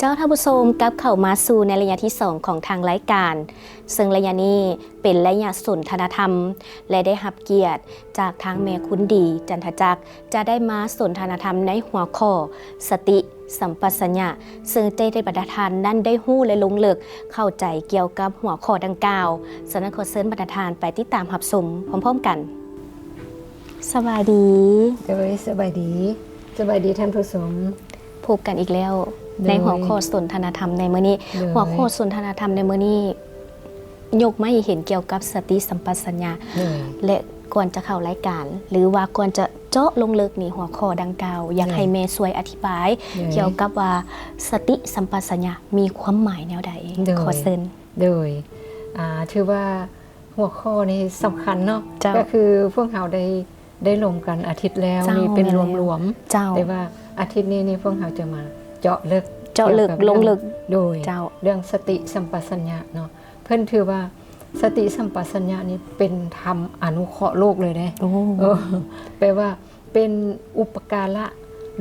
ເຈົ້າ ທ່ານຜູ້ຊົມ ກັບເຂົ້າມາສູ່ໃນໄລຍະທີສອງຂອງທາງລາຍການ, ເຊິ່ງໄລຍະນີ້ເປັນໄລຍະສົນທະນາທຳ ແລະ ໄດ້ຮັບກຽດຈາກທາງແມ່ຄຸນດີ ຈັນທະຈັກ ຈະໄດ້ມາສົນທະນາທຳໃນຫົວຂໍ້ສະຕິສຳປະຊັນຍະ, ເຊິ່ງຈະເຮັດໃຫ້ບັນດາທ່ານນັ້ນໄດ້ຮູ້ ແລະ ລົງເລິກເຂົ້າໃຈກ່ຽວກັບຫົວຂໍ້ດັ່ງກ່າວ. ສະນັ້ນ ຂໍເຊີນບັນດາທ່ານໄປຕິດຕາມຮັບຊົມພ້ອມໆກັນ. ສະບາຍດີ. ໂດຍ ສະບາຍດີ. ສະບາຍດີທ່ານຜູ້ຊົມ. ພົບກັນອີກແລ້ວ ໂດຍ ໃນຫົວຂໍ້ສົນທະນາທຳໃນມື້ນີ້. ໂດຍ ຫົວຂໍ້ສົນທະນາທຳໃນມື້ນີ້ ຍົກມາໃຫ້ເຫັນກ່ຽວກັບສະຕິສຳປະຊັນຍະ. ໂດຍ ແລະ ກ່ອນຈະເຂົ້າລາຍການ ຫຼືວ່າກ່ອນຈະເຈາະລົງເລິກໃນຫົວຂໍ້ດັ່ງກ່າວ, ຢາກໃຫ້ ໂດຍ ແມ່ຊ່ວຍອະທິບາຍ ໂດຍ ກ່ຽວກັບວ່າສະຕິສຳປະຊັນຍະມີຄວາມໝາຍແນວໃດ? ໂດຍ ຂໍເຊີນ. ໂດຍ ອ່າ ຖືວ່າຫົວຂໍ້ນີ້ສຳຄັນເນາະ. ເຈົ້າ ກໍຄືພວກເຮົາໄດ້ ໄດ້ລົມກັນອາທິດແລ້ວ ເຈົ້າ ນີ້ເປັນລວມໆ. ເຈົ້າ ແຕ່ວ່າອາທິດນີ້ນີ້ພວກເຮົາຈະມາເຈາະເລິກ ເຈາະເລິກ ເຈົ້າ ລົງເລິກ. ໂດຍ ເຈົ້າ ເລື່ອງສະຕິສຳປະຊັນຍະເນາະ. ເພິ່ນຖືວ່າສະຕິສຳປະຊັນຍະນີ້ເປັນທຳອະນຸເຄາະໂລກເລີຍເດ້. ໂອ້ ເອີ ແປວ່າເປັນອຸປະກາລະ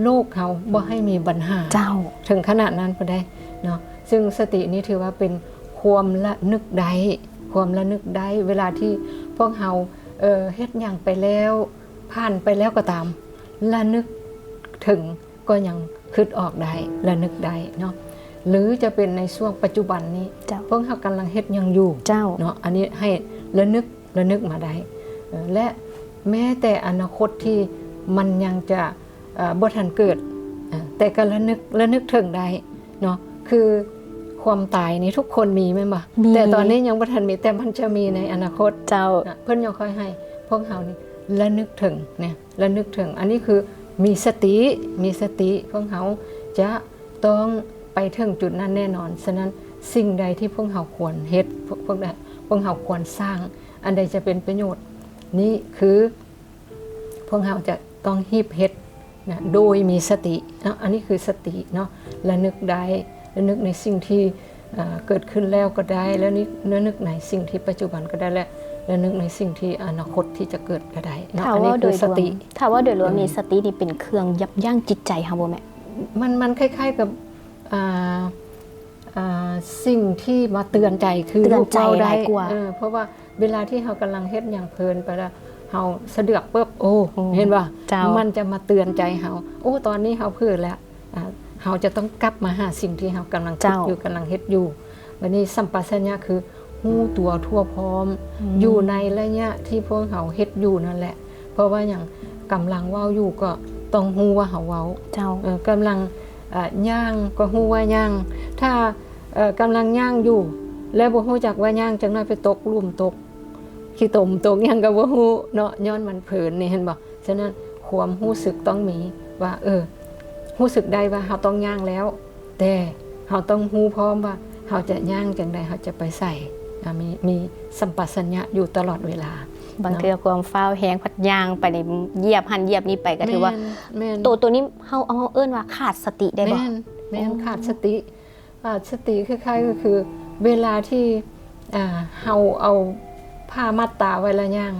ໂລກເຮົາບໍ່ໃຫ້ມີບັນຫາ. ເຈົ້າ ເຖິງຂະໜາດນັ້ນພຸ້ນໃດເນາະ. ເຊິ່ງສະຕິນີ້ຖືວ່າເປັນຄວາມລະນຶກໄດ້ ຄວາມລະນຶກໄດ້ ເວລາທີ່ພວກເຮົາ ເອີ ເຮັດຫຍັງໄປແລ້ວ ຜ່ານໄປແລ້ວກໍຕາມ ລະນຶກເຖິງ ກໍຍັງຄິດອອກໄດ້ ລະນຶກໄດ້ເນາະ. ຫຼືຈະເປັນໃນຊ່ວງປັດຈຸບັນນີ້ ເຈົ້າ ພວກເຮົາກຳລັງເຮັດຫຍັງຢູ່? ເຈົ້າ ເນາະ. ອັນນີ້ໃຫ້ລະນຶກ ລະນຶກມາໄດ້ ເອີ ແລະ ແມ້ແຕ່ອະນາຄົດທີ່ມັນຍັງຈະ ເອີ ບໍ່ທັນເກີດ ເອີ ແຕ່ກໍລະນຶກ ລະນຶກເຖິງໄດ້ເນາະ. ຄືຄວາມຕາຍນີ້ທຸກຄົນມີແມ່ນບໍ່? ມີ. ແຕ່ຕອນນີ້ຍັງບໍ່ທັນມີ ແຕ່ມັນຈະມີໃນອະນາຄົດ. ເຈົ້າ ເພິ່ນຍັງຄ່ອຍໃຫ້ພວກເຮົານີ້ລະນຶກເຖິງນະ ລະນຶກເຖິງ. ອັນນີ້ຄືມີສະຕິ ມີສະຕິ ພວກເຮົາຈະຕ້ອງໄປເຖິງຈຸດນັ້ນແນ່ນອນ. ສະນັ້ນ ສິ່ງໃດທີ່ພວກເຮົາຄວນເຮັດ ພວກ ພວກ ພວກເຮົາຄວນສ້າງ ອັນໃດຈະເປັນປະໂຫຍດ ນີ້ຄືພວກເຮົາຈະຕ້ອງຮີບເຮັດນະ ໂດຍມີສະຕິເນາະ. ອັນນີ້ຄືສະຕິເນາະ ລະນຶກໄດ້ ລະນຶກໃນສິ່ງທີ່ ເອີ ເກີດຂຶ້ນແລ້ວກໍໄດ້ ລະນຶກ ລະນຶກໃນສິ່ງທີ່ປັດຈຸບັນກໍໄດ້ ແລະ ລະນຶກໃນສິ່ງທີ່ອະນາຄົດທີ່ຈະເກີດກໍໄດ້ເນາະ. ຖ້າເວົ້າໂດຍລວມ ອັນນີ້ຄືສະຕິ ຖ້າເວົ້າໂດຍລວມນີ້ ອືມ ສະຕິນີ້ເປັນເຄື່ອງຢັບຢັ້ງຈິດໃຈເຮົາບໍ່ແມ່? ມັນ ມັນຄ້າຍໆກັບ ອ່າ ອ່າ ສິ່ງທີ່ມາເຕືອນໃຈ ຄື ເຕືອນໃຈ ລູກເວົ້າໄດ້ ຫຼາຍກວ່າ ເອີ ເພາະວ່າ ເວລາທີ່ເຮົາກຳລັງເຮັດຫຍັງເພີນໄປແລ້ວ ເຮົາສະເດືອກປຶບ ໂອ້ ໂອ້ ເຫັນບໍ່? ເຈົ້າ ມັນຈະມາເຕືອນໃຈເຮົາ ໂອ້ ຕອນນີ້ເຮົາເຜີແລ້ວ ອ່າ ເຮົາຈະຕ້ອງກັບມາຫາສິ່ງທີ່ເຮົາກຳລັງຄິດຢູ່ ເຈົ້າ ກຳລັງເຮັດຢູ່. ບັດນີ້ສຳປະຊັນຍະຄືຮູ້ຕົວທົ່ວພ້ອມ ອືມ ຢູ່ໃນໄລຍະທີ່ພວກເຮົາເຮັດຢູ່ນັ້ນແຫຼະ. ເພາະວ່າຫຍັງ? ກຳລັງເວົ້າຢູ່ກໍຕ້ອງຮູ້ວ່າເຮົາເວົ້າ. ເຈົ້າ. ເອີ ກຳລັງ ເອີ ຍ່າງກໍຮູ້ວ່າຍ່າງ. ຖ້າ ເອີ ກຳລັງຍ່າງຢູ່ ແລ້ວບໍ່ຮູ້ຈັກວ່າຍ່າງ ຈັກໜ້ອຍໄປຕົກຫຼຸມ ຕົກຂີ້ຕົມ ຕົກຫຍັງກໍບໍ່ຮູ້ເນາະ ຍ້ອນມັນເພີນນີ້ ເຫັນບໍ່? ສະນັ້ນ ຄວາມຮູ້ສຶກຕ້ອງມີວ່າ ເອີ ຮູ້ສຶກໄດ້ວ່າເຮົາຕ້ອງຍ່າງແລ້ວ ແຕ່ເຮົາຕ້ອງຮູ້ພ້ອມວ່າເຮົາຈະຍ່າງຈັ່ງໃດ ເຮົາຈະໄປໃສ ອາ ມີ ມີສຳປະຊັນຍະຢູ່ຕະຫຼອດເວລາ. ບາງເທື່ອ ເນາະ ຄວາມຟ້າວແຮງພັດຍ່າງໄປນີ້ ຢຽບຫັ້ນຢຽບນີ້ໄປ ກໍຖືວ່າ ແມ່ນ ແມ່ນ ໂຕ ໂຕນີ້ເຮົາ ເຮົາເອີ້ນວ່າຂາດສະຕິໄດ້ບໍ່? ແມ່ນ ແມ່ນ ໂອ້ ຂາດສະຕິ. ຂາດສະຕິຄ້າຍໆກໍຄືເວລາທີ່ ອ່າ ເຮົາເອົາຜ້າມັດຕາໄວ້ແລ້ວຍ່າງ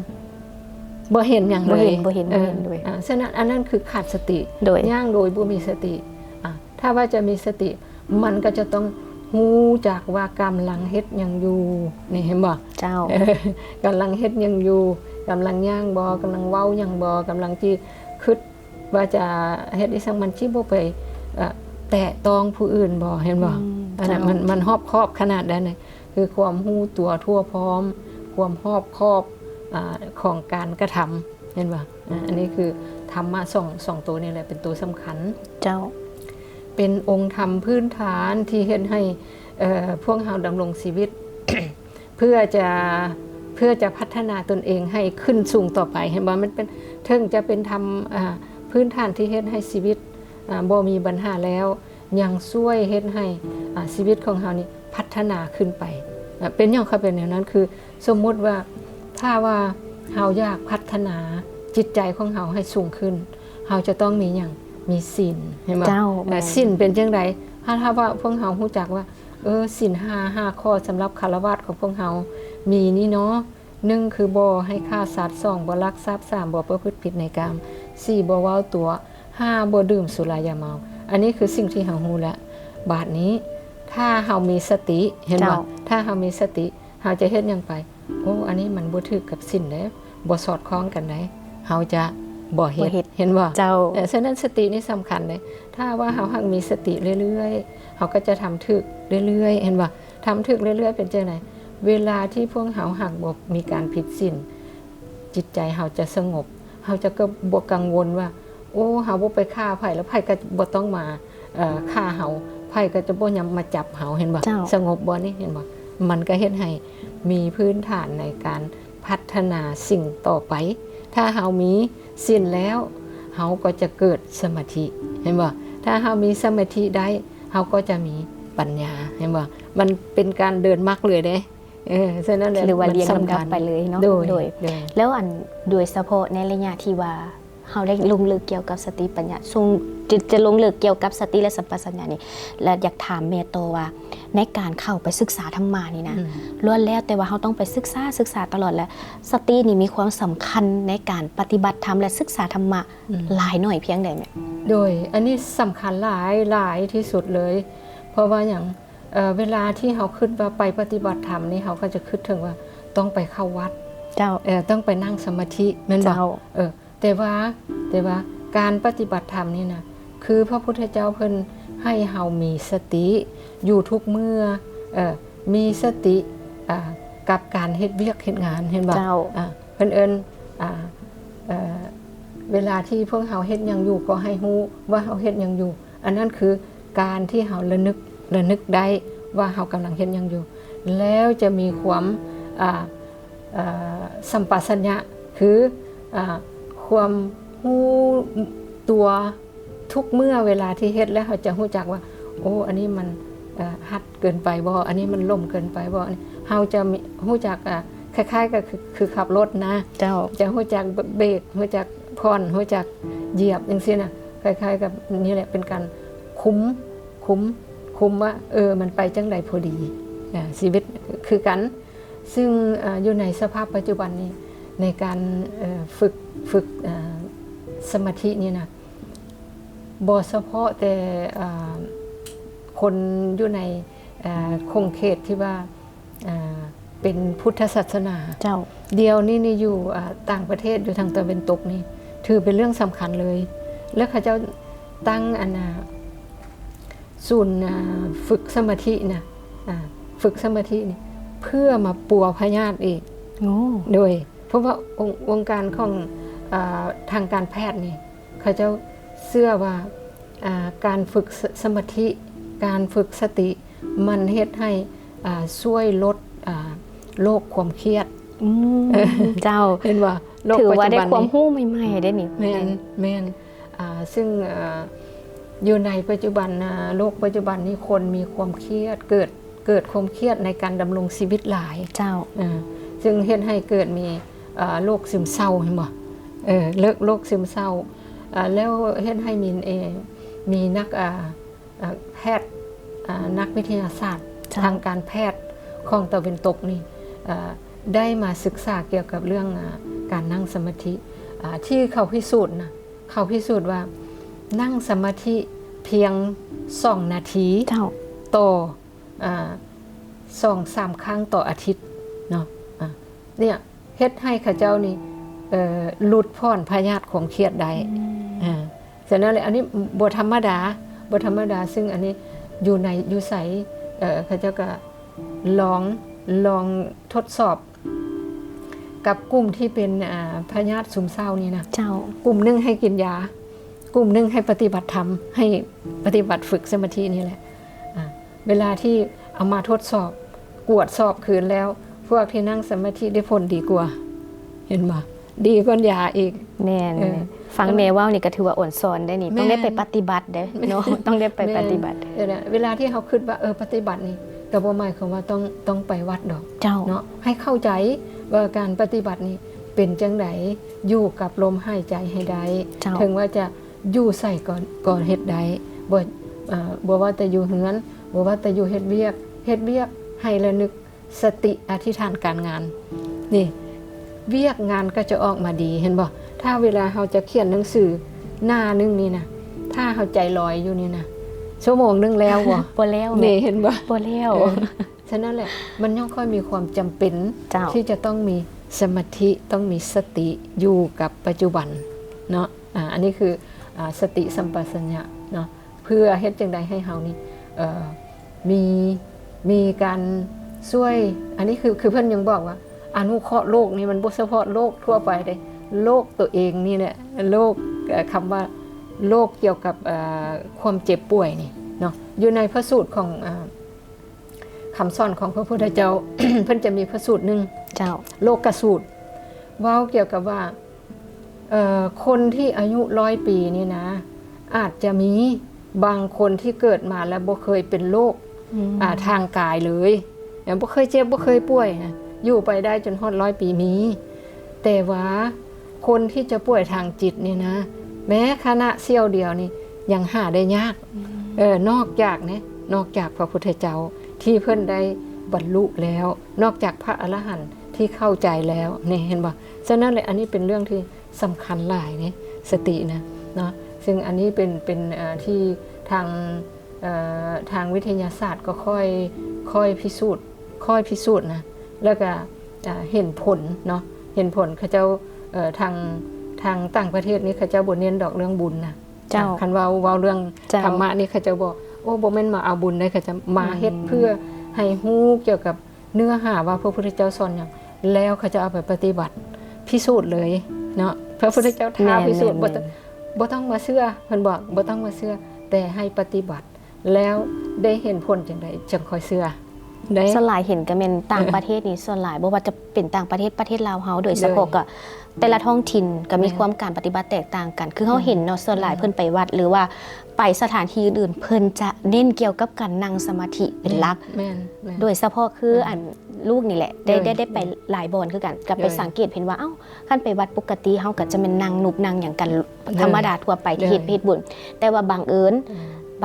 ບໍ່ເຫັນຫຍັງເລີຍ ບໍ່ເຫັນ ບໍ່ເຫັນ ເອີ ບໍ່ເຫັນເລີຍ. ອ່າ ສະນັ້ນ ອັນນັ້ນຄືຂາດສະຕິ ໂດຍ ຍ່າງໂດຍບໍ່ມີສະຕິ. ອ່າ ຖ້າວ່າຈະມີສະຕິ ມັນກໍຈະຕ້ອງຮູ້ຈັກວ່າກຳລັງເຮັດຫຍັງຢູ່ ນີ້ ເຫັນບໍ່? ເຈົ້າ. ກຳລັງເຮັດຫຍັງຢູ່? ກຳລັງຍ່າງບໍ່? ກຳລັງເວົ້າຫຍັງບໍ່? ກຳລັງຊິຄິດ ວ່າຈະເຮັດອີ່ສັງ ມັນຊິບໍ່ໄປ ເອີ ແຕະຕ້ອງຜູ້ອື່ນບໍ່ ເຫັນບໍ່? ອືມ ອັນນັ້ນ ເຈົ້າ ມັນ ມັນຮອບຄອບຂະໜາດໃດນະ ຄືຄວາມຮູ້ຕົວທົ່ວພ້ອມ ຄວາມຮອບຄອບ ອາ ຂອງການກະທຳ ເຫັນບໍ່? ອາ ອັນນີ້ຄືທຳມະສອງ ສອງໂຕນີ້ແຫຼະ ເປັນໂຕສຳຄັນ. ເຈົ້າ. ເປັນອົງທຳພື້ນຖານທີ່ເຮັດໃຫ້ ເອີ ພວກເຮົາດຳລົງຊີວິດ ເພື່ອຈະ ເພື່ອຈະພັດທະນາຕົນເອງໃຫ້ຂຶ້ນສູງຕໍ່ໄປ ເຫັນບໍ່? ມັນເປັນ ເຖິງຈະເປັນທຳ ອ່າ ພື້ນຖານທີ່ເຮັດໃຫ້ຊີວິດ ອ່າ ບໍ່ມີບັນຫາແລ້ວ ຍັງຊ່ວຍເຮັດໃຫ້ ອ່າ ຊີວິດຂອງເຮົານີ້ພັດທະນາຂຶ້ນໄປ. ອ່າ ເປັນຫຍັງເຂົາເປັນແນວນັ້ນ? ຄືສົມມຸດວ່າ ຖ້າວ່າເຮົາຢາກພັດທະນາຈິດໃຈຂອງເຮົາໃຫ້ສູງຂຶ້ນ ເຮົາຈະຕ້ອງມີຫຍັງ? ມີສິນ ເຫັນບໍ່? ເຈົ້າ ແມ່ນ. ສິນເປັນຈັ່ງໃດ? ຖ້າ ຖ້າວ່າພວກເຮົາຮູ້ຈັກວ່າ ເອີ ສິນຫ້າ ຫ້າຂໍ້ສຳລັບຄາລະວາດຂອງພວກເຮົາມີນີ້ເນາະ ໜຶ່ງ ຄືບໍ່ໃຫ້ຂ້າສັດ, ສອງ ບໍ່ລັກຊັບ, ສາມ ບໍ່ປະພຶດຜິດໃນກາມ, ສີ່ ບໍ່ເວົ້າຕົວະ, ຫ້າ ບໍ່ດື່ມສຸລາຢາເມົາ. ອັນນີ້ຄືສິ່ງທີ່ເຮົາຮູ້ແລ້ວ. ບາດນີ້ ຖ້າເຮົາມີສະຕິ ເຫັນບໍ່? ເຈົ້າ ຖ້າເຮົາມີສະຕິ ເຮົາຈະເຮັດຫຍັງໄປ? ໂອ້ ອັນນີ້ມັນບໍ່ຖືກກັບສິນເດ້ ບໍ່ສອດຄ່ອງກັນເດ້ ເຮົາຈະບໍ່ເຮັດ ບໍ່ເຮັດ ເຫັນບໍ່? ເຈົ້າ ເອີ ສະນັ້ນສະຕິນີ້ສຳຄັນເດ້. ຖ້າວ່າເຮົາຫາກມີສະຕິເລື້ອຍໆ ເຮົາກໍຈະທຳຖືກເລື້ອຍໆ ເຫັນບໍ່? ທຳຖືກເລື້ອຍໆ ເປັນຈັ່ງໃດ? ເວລາທີ່ພວກເຮົາຫາກບໍ່ມີການຜິດສິນ ຈິດໃຈເຮົາຈະສະຫງົບ ເຮົາຈະກໍບໍ່ກັງວົນວ່າ ໂອ້ ເຮົາບໍ່ໄປຂ້າໃຜ ແລ້ວໃຜກໍບໍ່ຕ້ອງມາ ເອີ ຂ້າເຮົາ ໃຜກໍຈະບໍ່ຍຳມາຈັບເຮົາ ເຫັນບໍ່? ເຈົ້າ ສະຫງົບບໍ່ນີ້ ເຫັນບໍ່? ມັນກໍເຮັດໃຫ້ມີພື້ນຖານໃນການພັດທະນາສິ່ງຕໍ່ໄປ. ຖ້າເຮົາມີສິນແລ້ວ ເຮົາກໍຈະເກີດສະມາທິ ເຫັນບໍ່? ຖ້າເຮົາມີສະມາທິໄດ້ ເຮົາກໍຈະມີປັນຍາ ເຫັນບໍ່? ມັນເປັນການເດີນມັກເລີຍເດ້. ເອີ ສະນັ້ນແຫຼະ ຫຼືວ່າລຽງລຳດັບໄປເລີຍເນາະ. ໂດຍ ໂດຍ ໂດຍ ແລ້ວອັນ ໂດຍສະເພາະໃນໄລຍະທີ່ວ່າເຮົາໄດ້ລົງເລິກກ່ຽວກັບສະຕິປັນຍາ ຊຸ່ງ ຈະ ຈະລົງເລິກກ່ຽວກັບສະຕິ ແລະ ສຳປະຊັນຍະນີ້ ແລະ ຢາກຖາມແມ່ຕໍ່ວ່າ ໃນການເຂົ້າໄປສຶກສາທຳມະນີ້ນະ ອືມ ລ້ວນແລ້ວແຕ່ວ່າເຮົາຕ້ອງໄປສຶກສາ ສຶກສາຕະຫຼອດ ແລະ ສະຕິນີ້ມີຄວາມສຳຄັນໃນການປະຕິບັດທຳ ແລະ ສຶກສາທຳມະ ອືມ ຫຼາຍໜ້ອຍພຽງໃດແມ່? ໂດຍ ອັນນີ້ສຳຄັນຫຼາຍ ຫຼາຍທີ່ສຸດເລີຍ ເພາະວ່າຫຍັງ? ເອີ ເວລາທີ່ເຮົາຄິດວ່າໄປປະຕິບັດທຳນີ້ ເຮົາກໍຈະຄິດເຖິງວ່າຕ້ອງໄປເຂົ້າວັດ ເຈົ້າ ເອີ ຕ້ອງໄປນັ່ງສະມາທິ ແມ່ນບໍ່? ເຈົ້າ ເອີ ແຕ່ວ່າ ແຕ່ວ່າການປະຕິບັດທຳນີ້ນະ ຄືພະພຸດທະເຈົ້າເພິ່ນໃຫ້ເຮົາມີສະຕິຢູ່ທຸກເມື່ອ ເອີ ມີສະຕິ ອ່າ ກັບການເຮັດວຽກເຮັດງານ ເຫັນບໍ່? ເຈົ້າ ອ່າ ເພິ່ນເອີ້ນ ອ່າ ເອີ ເວລາທີ່ພວກເຮົາເຮັດຫຍັງຢູ່ ກໍໃຫ້ຮູ້ວ່າເຮົາເຮັດຫຍັງຢູ່. ອັນນັ້ນຄືການທີ່ເຮົາລະນຶກ ລະນຶກໄດ້ວ່າເຮົາກຳລັງເຮັດຫຍັງຢູ່ ແລ້ວຈະມີຄວາມ ອ່າ ເອີ ສຳປະຊັນຍະ ຄື ອ່າ ຄວາມຮູ້ຕົວທຸກເມື່ອເວລາທີ່ເຮັດ ແລ້ວເຮົາຈະຮູ້ຈັກວ່າ ໂອ້ ອັນນີ້ມັນ ເອີ ຮັດເກີນໄປບໍ່? ອັນນີ້ມັນຫຼົ່ມເກີນໄປບໍ່? ອັນນີ້ເຮົາຈະມີ ຮູ້ຈັກ ອ່າ ຄ້າຍໆ ກໍຄື ຄືຂັບລົດນະ ເຈົ້າ ຈະຮູ້ຈັກເບຣກ ຮູ້ຈັກຜ່ອນ ຮູ້ຈັກຢຽບຈັ່ງຊີ້ນະ ຄ້າຍໆ ກັບນີ້ແຫຼະ ເປັນການຄຸມ ຄຸມ ຄຸມວ່າ ເອີ ມັນໄປຈັ່ງໃດພໍດີ. ອາ ຊີວິດຄືກັນ ຊຶ່ງ ເອີ ຢູ່ໃນສະພາບປັດຈຸບັນນີ້ ໃນການ ເອີ ຝຶກ ຝຶກ ເອີ ສະມາທິນີ້ນະ ບໍ່ສະເພາະແຕ່ ເອີ ຄົນຢູ່ໃນ ເອີ ຂົງເຂດທີ່ວ່າ ເປັນພຸດທະສາສະໜາ. ເຈົ້າ. ດຽວນີ້ນີ້ຢູ່ ເອີ ຕ່າງປະເທດ ຢູ່ທາງຕາເວັນຕົກນີ້ ຖືເປັນເລື່ອງສຳຄັນເລີຍ ແລ້ວເຂົາເຈົ້າຕັ້ງ ອັນນ່າ ສູນ ອາ ຝຶກສະມາທິນະ ອາ ຝຶກສະມາທິນີ້ ເພື່ອມາປົວພະຍາດອີກ. ໂອ້. ໂດຍ ເພາະວ່າອົງ ອົງການຂອງ ອາ ທາງການແພດນີ້ ເຂົາເຈົ້າເຊື່ອວ່າ ອາ ການຝຶກ ສ- ສະມາທິ ການຝຶກສະຕິ ມັນເຮັດໃຫ້ ອາ ຊ່ວຍລົດ ອາ ໂລກຄວາມຄຽດ. ອືມ ເຈົ້າ. ເຫັນບໍ່? ໂລກ ຖືວ່າໄດ້ ປັດຈຸບັນນີ້ ຄວາມຮູ້ໃໝ່ໆ ເດ້ນີ້. ແມ່ນ ແມ່ນ ແມ່ນ. ອາ ຊຶ່ງ ອາ ຢູ່ໃນປັດຈຸບັນ ອາ ໂລກປັດຈຸບັນນີ້ ຄົນມີຄວາມຄຽດ ເກີດ ເກີດຄວາມຄຽດໃນການດຳລົງຊີວິດຫຼາຍ. ເຈົ້າ. ອາ ຊຶ່ງເຮັດໃຫ້ເກີດມີ ອາ ໂລກຊຶມເສົ້າ ເຫັນບໍ່? ເອີ ໂລກ ໂລກຊຶມເສົ້າ ອາ ແລ້ວເຮັດໃຫ້ມີ ເອ ມີນັກ ອາ ອາ ແພດ ອາ ນັກວິທະຍາສາດ ເຈົ້າ ທາງການແພດຂອງຕາເວັນຕົກນີ້ ອາ ໄດ້ມາສຶກສາກ່ຽວກັບເລື່ອງ ອາ ການນັ່ງສະມາທິ ອາ ທີ່ເຂົາພິສູດນະ ເຂົາພິສູດວ່ານັ່ງສະມາທິພຽງສອງນາທີ ເຈົ້າ ຕໍ່ ອາ ສອງສາມຄັ້ງຕໍ່ອາທິດເນາະ ອາ ເນຍ ເຮັດໃຫ້ເຂົາເຈົ້ານີ້ ເອີ ຫຼຸດຜ່ອນພະຍາດຄວາມຄຽດໄດ້. ອືມ. ອາ ສະນັ້ນແຫຼະ ອັນນີ້ບໍ່ທຳມະດາ ບໍ່ທຳມະດາ ຊຶ່ງອັນນີ້ຢູ່ໃນ ຢູ່ໃສ ເອີ ເຂົາເຈົ້າກໍລອງ ລອງທົດສອບກັບກຸ່ມທີ່ເປັນ ອາ ພະຍາດຊຶມເສົ້ານີ້ນະ. ເຈົ້າ. ກຸ່ມໜຶ່ງໃຫ້ກິນຢາ ກຸ່ມໜຶ່ງໃຫ້ປະຕິບັດທຳ ໃຫ້ປະຕິບັດຝຶກສະມາທິນີ້ແຫຼະ. ອາ ເວລາທີ່ເອົາມາທົດສອບ ກວດສອບຄືນແລ້ວ ພວກທີ່ນັ່ງສະມາທິໄດ້ຜົນດີກວ່າ ເຫັນບໍ່? ດີກວ່າຢາອີກ. ແມ່ນ. ເອີ ຟັງແມ່ເວົ້ານີ້ກໍຖືວ່າອ່ອນຊອນໄດ໋ນີ້. ແມ່ນ. ຕ້ອງໄດ້ໄປປະຕິບັດເດ້ເນາະ. ແມ່ນ. ຕ້ອງໄດ້ໄປປະຕິບັດ. ເອີ ເວລາທີ່ເຮົາຄິດວ່າ ເອີ ປະຕິບັດນີ້ ກໍບໍ່ໝາຍຄວາມວ່າຕ້ອງ ຕ້ອງໄປວັດດອກ. ເຈົ້າ. ເນາະ. ໃຫ້ເຂົ້າໃຈວ່າການປະຕິບັດນີ້ເປັນຈັ່ງໃດ ຢູ່ກັບລົມຫາຍໃຈໃຫ້ໄດ້. ເຈົ້າ. ເຖິງວ່າຈະ ຢູ່ໃສກໍ ກໍເຮັດໄດ້ ບໍ່ ເອີ ບໍ່ວ່າແຕ່ຢູ່ເຮືອນ ບໍ່ວ່າແຕ່ຢູ່ເຮັດວຽກ ເຮັດວຽກໃຫ້ລະນຶກສະຕິ ອະທິຖານການງານ ນີ້ ວຽກງານກໍຈະອອກມາດີ ເຫັນບໍ່? ຖ້າເວລາເຮົາຈະຂຽນໜັງສືໜ້າໜຶ່ງນີ້ນະ ຖ້າເຮົາໃຈລອຍຢູ່ນີ້ນະ ຊົ່ວໂມງໜຶ່ງແລ້ວບໍ່? ບໍ່ແລ້ວ ນີ້ເຫັນບໍ່? ບໍ່ແລ້ວ ເອີ ສະນັ້ນແຫຼະ ມັນຍັງຄ່ອຍມີຄວາມຈຳເປັນ ເຈົ້າ ທີ່ຈະຕ້ອງມີສະມາທິ ຕ້ອງມີສະຕິຢູ່ກັບປັດຈຸບັນເນາະ. ອາ ອັນນີ້ຄື ອາ ສະຕິສຳປະຊັນຍະເນາະ ເພື່ອເຮັດຈັ່ງໃດໃຫ້ເຮົານີ້ ເອີ ມີ ມີການຊ່ວຍ ອັນນີ້ຄື ຄືເພິ່ນຍັງບອກວ່າ ອະນຸເຄາະໂລກນີ້ ມັນບໍ່ສະເພາະໂລກທົ່ວໄປເດ້ ໂລກໂຕເອງນີ້ແຫຼະ ໂລກ ເອີ ຄຳວ່າໂລກກ່ຽວກັບ ເອີ ຄວາມເຈັບປ່ວຍນີ້ເນາະ. ຢູ່ໃນພະສູດຂອງ ເອີ ຄຳສອນຂອງພະພຸດທະເຈົ້າ ເພິ່ນຈະມີພະສູດໜຶ່ງ ເຈົ້າ ໂລກກະສູດ ເວົ້າກ່ຽວກັບວ່າ ເອີ ຄົນທີ່ອາຍຸຮ້ອຍປີນີ້ນະ ອາດຈະມີບາງຄົນທີ່ເກີດມາແລ້ວບໍ່ເຄີຍເປັນໂລກ ອາ ທາງກາຍເລີຍ ບໍ່ເຄີຍເຈັບ ບໍ່ເຄີຍປ່ວຍ ຢູ່ໄປໄດ້ຈົນຮອດຮ້ອຍປີມີ. ແຕ່ວ່າຄົນທີ່ຈະປ່ວຍທາງຈິດນີ້ນະ ແມ້ຂະນະສ່ຽວດຽວນີ້ຍັງຫາໄດ້ຍາກ ເອີ ນອກຈາກ ນອກຈາກພະພຸດທະເຈົ້າທີ່ເພິ່ນໄດ້ບັນລຸແລ້ວ ນອກຈາກພະອະລະຫັນທີ່ເຂົ້າໃຈແລ້ວ ນີ້ເຫັນບໍ່? ສະນັ້ນແຫຼະ ອັນນີ້ເປັນເລື່ອງທີ່ ສຳຄັນຫຼາຍເດ້ ສະຕິນະເນາະ. ຊຶ່ງອັນນີ້ເປັນ ເປັນ ເອີ ທີ່ທາງ ເອີ ທາງວິທະຍາສາດກໍຄ່ອຍ ຄ່ອຍພິສູດ ຄ່ອຍພິສູດນະ ແລ້ວກະ ເອີ ເຫັນຜົນເນາະ ເຫັນຜົນ. ເຂົາເຈົ້າ ເອີ ທາງ ທາງຕ່າງປະເທດນີ້ ເຂົາເຈົ້າບໍ່ເນັ້ນດອກເລື່ອງບຸນນະ. ເຈົ້າ ຄັນເວົ້າ ເວົ້າເລື່ອງ ເຈົ້າ ທຳມະນີ້ ເຂົາເຈົ້າບໍ່ ໂອ້ ບໍ່ແມ່ນມາເອົາບຸນເດ້ ເຂົາຈະມາເຮັດເພື່ອໃຫ້ຮູ້ກ່ຽວກັບ ເນື້ອຫາວ່າພະພຸດທະເຈົ້າສອນຫຍັງ ແລ້ວເຂົາຈະເອົາໄປປະຕິບັດ ພິສູດເລີຍເນາະ. ພະພຸດທະເຈົ້າທ້າພິສູດ ບໍ່ຕ້ອງ ບໍ່ຕ້ອງວ່າເຊື່ອ ເພິ່ນບອກ ບໍ່ຕ້ອງວ່າເຊື່ອ ແຕ່ໃຫ້ປະຕິບັດ ແລ້ວໄດ້ເຫັນຜົນຈັ່ງໃດ ຈັ່ງຄ່ອຍເຊື່ອເດ້. ສ່ວນຫຼາຍເຫັນກໍແມ່ນຕ່າງປະເທດນີ້ ສ່ວນຫຼາຍ ບໍ່ວ່າຈະເປັນຕ່າງປະເທດ ປະເທດລາວເຮົາ ໂດຍສະເພາະກໍ ແຕ່ລະທ້ອງຖິ່ນກໍມີຄວາມການປະຕິບັດແຕກຕ່າງກັນ. ຄືເຮົາເຫັນເນາະ ສ່ວນຫຼາຍເພິ່ນໄປວັດ ຫຼືວ່າໄປສະຖານທີ່ອື່ນໆ ເພິ່ນຈະເນັ້ນກ່ຽວກັບການນັ່ງສະມາທິເປັນຫຼັກ. ໂດຍສະເພາະຄືອັນລູກນີ້ແຫຼະ ໄດ້ ໄດ້ໄປຫຼາຍບ່ອນຄືກັນ ກໍໄປສັງເກດເຫັນວ່າ ເອົ້າ ຄັນໄປວັດປົກກະຕິເຮົາກໍຈະແມ່ນນັ່ງນຸບນັ່ງຫຍັງກັນທຳມະດາທົ່ວໄປທີ່ເຮັດ ເຮັດບຸນ. ແຕ່ວ່າບັງເອີນ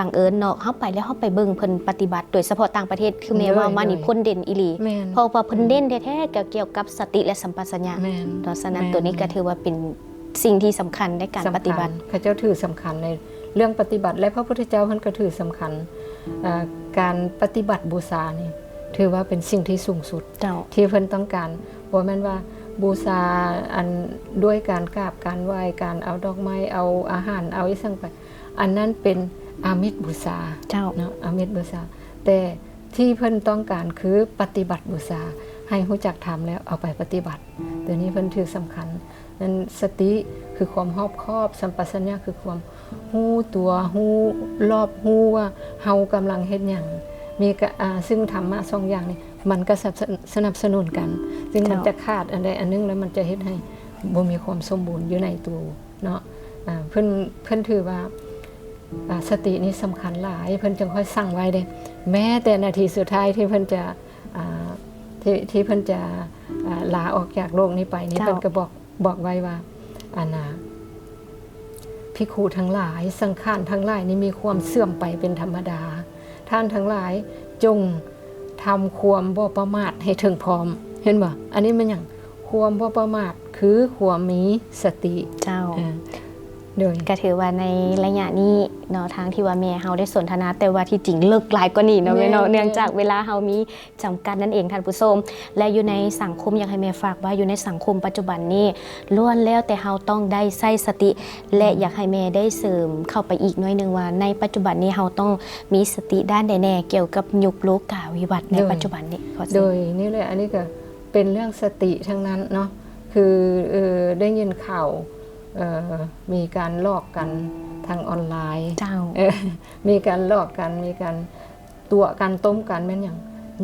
ບັງເອີນເນາະ ເຮົາໄປແລ້ວເຮົາໄປເບິ່ງເພິ່ນປະຕິບັດ ໂດຍສະເພາະຕ່າງປະເທດ ຄືແມ່ເວົ້າມານີ້ພົ້ນເດັ່ນອີ່ຫຼີ. ເພາະວ່າເພິ່ນເນັ້ນແທ້ໆ ກ່ຽວກັບສະຕິ ແລະ ສຳປະຊັນຍະ. ເພາະສະນັ້ນ ໂຕນີ້ກໍຖືວ່າເປັນສິ່ງທີ່ສຳຄັນໃນການປະຕິບັດ. ເຂົາເຈົ້າຖືສຳຄັນໃນເລື່ອງປະຕິບັດ ແລະ ພະພຸດທະເຈົ້າເພິ່ນກໍຖືສຳຄັນ ເອີ ການປະຕິບັດບູຊານີ້ ຖືວ່າເປັນສິ່ງທີ່ສູງສຸດ ເຈົ້າ ທີ່ເພິ່ນຕ້ອງການ. ບໍ່ແມ່ນວ່າບູຊາອັນດ້ວຍການກາບການໄຫວ້ ການເອົາດອກໄມ້ ເອົາອາຫານ ເອົາອີ່ສັງໄປ ອັນນັ້ນເປັນອາມິດບູຊາ ເຈົ້າ ເນາະ ອາມິດບູຊາ. ແຕ່ທີ່ເພິ່ນຕ້ອງການຄືປະຕິບັດບູຊາ ໃຫ້ຮູ້ຈັກທຳແລ້ວເອົາໄປປະຕິບັດ. ໂຕນີ້ເພິ່ນຖືສຳຄັນ. ນັ້ນສະຕິຄືຄວາມຮອບຄອບ, ສຳປະຊັນຍະຄືຄວາມຮູ້ຕົວ, ຮູ້ລອບ, ຮູ້ວ່າເຮົາກຳລັງເຮັດຫຍັງ. ມີກະ ອາ ຊຶ່ງທຳມະສອງຢ່າງນີ້ ມັນກໍສະ ສະໜັບສະໜູນກັນ. ຊຶ່ງມັນຈະຂາດອັນໃດອັນໜຶ່ງແລ້ວ ມັນຈະເຮັດໃຫ້ບໍ່ມີຄວາມສົມບູນຢູ່ໃນໂຕເນາະ. ອາ ເພິ່ນ ເພິ່ນຖືວ່າ ອາ ສະຕິນີ້ສຳຄັນຫຼາຍ, ເພິ່ນຈຶ່ງຄ່ອຍສັ່ງໄວ້ເດ້. ແມ້ແຕ່ນາທີສຸດທ້າຍທີ່ເພິ່ນຈະ ອາ ທີ່ ທີ່ເພິ່ນຈະ ອາ ລາອອກຈາກໂລກນີ້ໄປນີ້ ເຈົ້າ ເພິ່ນກໍບອກ ບອກໄວ້ວ່າ ອັນນ່າ ພິກຂຸທັງຫຼາຍ, ສັງຂານທັງຫຼາຍນີ້ມີຄວາມເສື່ອມໄປເປັນທຳມະດາ. ທ່ານທັງຫຼາຍຈົ່ງທຳຄວາມບໍ່ປະໝາດໃຫ້ເຖິງພ້ອມ. ເຫັນບໍ່? ອັນນີ້ແມ່ນຫຍັງ? ຄວາມບໍ່ປະໝາດຄືຄວາມມີສະຕິ. ເຈົ້າ. ເອີ ໂດຍ ກໍຖືວ່າໃນໄລຍະນີ້ເນາະ ທາງທີ່ວ່າແມ່ເຮົາໄດ້ສົນທະນາ, ແຕ່ວ່າທີ່ຈິງເລິກຫຼາຍກວ່ານີ້ເນາະແມ່ເນາະ, ແມ່ນ ເນື່ອງຈາກເວລາເຮົາມີ ຈຳກັດນັ້ນເອງທ່ານຜູ້ຊົມ. ແລະ ຢູ່ໃນສັງຄົມ ຢາກໃຫ້ແມ່ຝາກວ່າ ຢູ່ໃນສັງຄົມປັດຈຸບັນນີ້ ລ້ວນແລ້ວແຕ່ເຮົາຕ້ອງໄດ້ໃຊ້ສະຕິ ແລະ ຢາກໃຫ້ແມ່ໄດ້ເສີມເຂົ້າໄປອີກໜ້ອຍໜຶ່ງວ່າ ໃນປັດຈຸບັນນີ້ເຮົາຕ້ອງມີສະຕິດ້ານໃດແດ່ ກ່ຽວກັບຍຸກໂລກາວິວັດໃນປັດຈຸບັນນີ້. ໂດຍ ນີ້ແຫຼະ ອັນນີ້ກໍເປັນເລື່ອງສະຕິທັງນັ້ນເນາະ. ຄື ເອີ ໄດ້ຍິນຂ່າວ ເອີ ມີການຫຼອກກັນທາງອອນລາຍ. ເຈົ້າ. ເອີ ມີການຫຼອກກັນ ມີການ ຕົວະກັນ ຕົ້ມກັນ ແມ່ນຫຍັງ?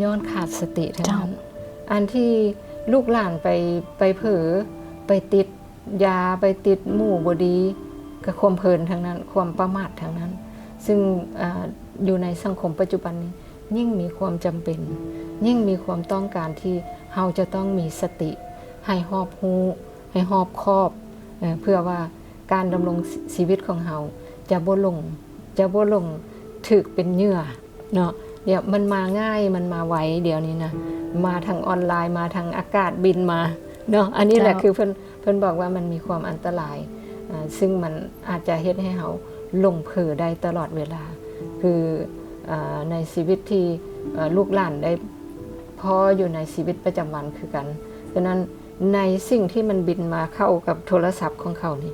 ຍ້ອນຂາດສະຕິທັງນັ້ນ. ອັນທີ່ລູກຫຼານໄປ ໄປເຜີ ໄປຕິດຢາ ໄປຕິດໝູ່ບໍ່ດີ ກໍຄວາມເພີນທັງນັ້ນ ຄວາມປະໝາດທັງນັ້ນ. ຊຶ່ງ ອາ ຢູ່ໃນສັງຄົມປັດຈຸບັນນີ້ ຍິ່ງມີຄວາມຈຳເປັນ ຍິ່ງມີຄວາມຕ້ອງການທີ່ເຮົາຈະຕ້ອງມີສະຕິ ໃຫ້ຮອບຮູ້ ໃຫ້ຮອບຄອບ ເອີ ເພື່ອວ່າການດຳລົງຊີວິດຂອງເຮົາຈະບໍ່ຫຼົງ ຈະບໍ່ຫຼົງຖືກເປັນເຫຍື່ອເນາະ. ດຽວມັນມາງ່າຍ ມັນມາໄວ ດຽວນີ້ນະ ມາທາງອອນລາຍ ມາທາງອາກາດບິນມາເນາະ. ອັນນີ້ແຫຼະ ເຈົ້າ ຄືເພິ່ນ ເພິ່ນບອກວ່າມັນມີຄວາມອັນຕະລາຍ ອາ ຊຶ່ງມັນອາດຈະເຮັດໃຫ້ເຮົາຫຼົງເຜີໄດ້ຕະຫຼອດເວລາ. ແ ຄື ເອີ ໃນຊີວິດທີ່ ເອີ ລູກຫຼານໄດ້ພໍ້ຢູ່ໃນຊີວິດປະຈຳວັນຄືກັນ. ສະນັ້ນ ໃນສິ່ງທີ່ມັນບິນມາເຂົ້າກັບໂທລະສັບຂອງເຂົານີ້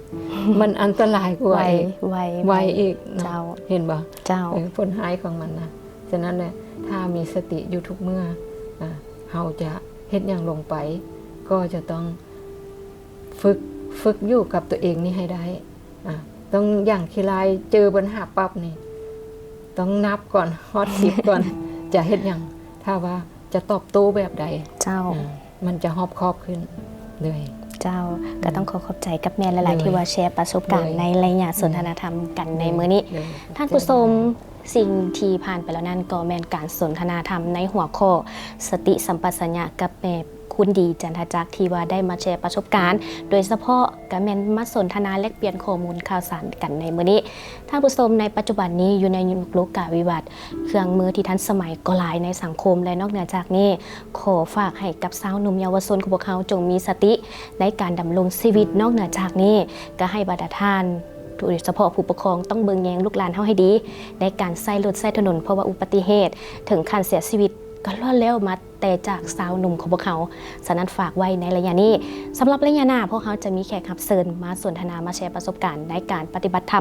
ມັນອັນຕະລາຍກວ່າ ໄວ ອີກ ໄວ ໄວອີກເນາະ ເຈົ້າ ເຫັນບໍ່? ເຈົ້າ ເອີ ຜົນຮ້າຍຂອງມັນນະ. ສະນັ້ນແຫຼະ ຖ້າມີສະຕິຢູ່ທຸກເມື່ອ ອາ ເຮົາຈະເຮັດຫຍັງລົງໄປ ກໍຈະຕ້ອງຝຶກ ຝຶກຢູ່ກັບຕົວເອງນີ້ໃຫ້ໄດ້. ອາ ຕ້ອງຢ່າງຂີ້ລ້າຍ ເຈີບັນຫາປັບນີ້ ຕ້ອງນັບກ່ອນ ຮອດສິບກ່ອນ ຈະເຮັດຫຍັງ ຖ້າວ່າຈະຕອບໂຕ້ແບບໃດ ເຈົ້າ ອາ ມັນຈະຮອບຄອບຂຶ້ນເລີຍ. ເຈົ້າ ອືມ ກໍຕ້ອງຂໍຂອບໃຈກັບແມ່ຫຼາຍໆ ໂດຍ ທີ່ວ່າແຊປະສົບການ ໂດຍ ໃນໄລຍະສົນທະນາທຳກັນໃນມື້ນີ້. ໂດຍ ທ່ານຜູ້ຊົມ ສິ່ງທີ່ຜ່ານໄປແລ້ວນັ້ນ ກໍແມ່ນການສົນທະນາທຳໃນຫົວຂໍ້ສະຕິສຳປະຊັນຍະກັບແມ່ ຄຸນດີ ຈັນທະຈັກ ທີ່ວ່າໄດ້ມາແຊປະສົບການ ໂດຍສະເພາະກໍແມ່ນມາສົນທະນາແລກປ່ຽນຂໍ້ມູນຂ່າວສານກັນໃນມື້ນີ້. ທ່ານຜູ້ຊົມ ໃນປັດຈຸບັນນີ້ຢູ່ໃນຍຸກໂລກາວິວັດ ເຄື່ອງມືທີ່ທັນສະໄໝກໍຫຼາຍໃນສັງຄົມ ແລະ ນອກເໜືອຈາກນີ້ ຂໍຝາກໃຫ້ກັບຊາວໜຸ່ມເຍົາວະຊົນຂອງພວກເຮົາ ຈົ່ງມີສະຕິໃນການດຳລົງຊີວິດ. ນອກເໜືອຈາກນີ້ ກໍໃຫ້ບັນດາທ່ານ ໂດຍສະເພາະຜູ້ປົກຄອງ ຕ້ອງເບິ່ງແຍງລູກຫຼານເຮົາໃຫ້ດີ ໃນການໃຊ້ລົດໃຊ້ຖະໜົນ ເພາະວ່າອຸບັດຕິເຫດເຖິງຂັ້ນເສຍຊີວິດ ກໍລ້ວນແລ້ວມາ ແຕ່ຈາກຊາວໜຸ່ມຂອງພວກເຮົາ. ສະນັ້ນຝາກໄວ້ໃນໄລຍະນີ້. ສຳລັບໄລຍະໜ້າ ພວກເຮົາຈະມີແຂກຮັບເຊີນມາສົນທະນາ ມາແຊປະສົບການໃນການປະຕິບັດທຳ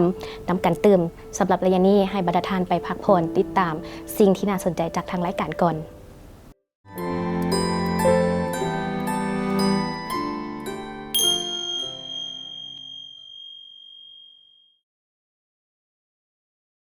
ນຳກັນຕື່ມ. ສຳລັບໄລຍະນີ້ ໃຫ້ບັນດາທ່ານໄປພັກຜ່ອນ ຕິດຕາມສິ່ງທີ່ໜ້າສົນໃຈຈາກທາງລາຍການກ່ອນ.